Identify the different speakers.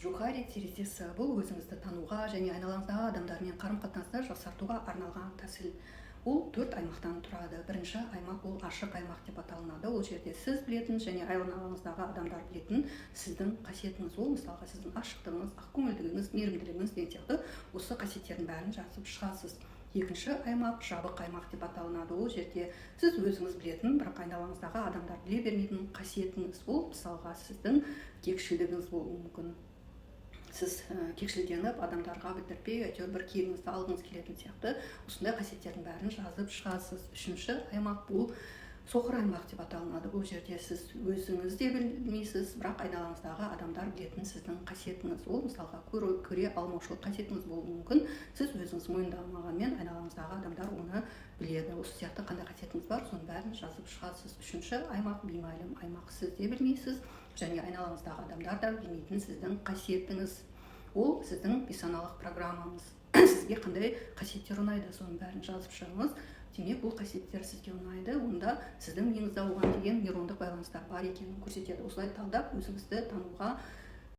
Speaker 1: Джохари терезесі – бұл өзіңізді тануға және айналаңыздағы адамдармен қарым қатынасты жақсартуға арналған тәсіл. Ол төрт аймақтан тұрады. Бірінші аймақ – ол ашық аймақ деп аталынады. Ол жерде сіз білетін және айналаңыздағы адамдар білетін сіздің қасиетіңіз. Ол, мысалға, сіздің ашықтығыңыз, ақкөңілдігіңіз, мейірімділігіңіз деген сияқты. Осы қасиеттердің бәрін жазып шығасыз. Екінші аймақ жабық аймақ деп аталынады. Ол жерде сіз өзіңіз білетін, бірақ айналаңыздағы адамдар біле бермейтін қасиетіңіз. Ол, мысалға, сіздің кекшілдігіңіз болуы мүмкін. Сіз кекшілденіп, адамдарға білдіртпей, әйтеуір бір кегіңізді алғыңыз келетін сияқты. Осындай қасиеттердің бәрін жазып шығасыз. Үшінші аймақ – бұл соқыр аймақ деп аталынады. Бұл жерде сіз өзіңіз де білмейсіз, бірақ айналаңыздағы адамдар білетін сіздің қасиетіңіз. Ол, мысалға, көре алмаушылық қасиетіңіз болуы мүмкін. Сіз өзіңіз мойындамағанмен, айналаңыздағы адамдар оны біледі. Осы сияқты қандай қасиетіңіз бар, соның бәрін жазып шығасыз. Үшінші аймақ – беймәлім аймақ. Сіз де білмейсіз және айналаңыздағы адамдар да білмейтін сіздің қасиетіңіз. Ол сіздің бейсаналық программаңыз. Сізге қандай қасиеттер ұнайды, соның бәрін жазып шығыңыз. Демек, бұл қасиеттер сізге ұнайды, онда сіздің миыңызда оған деген нейрондық байланыстар бар екенін көрсетеді. Осылай талдап, өзіңізді тануға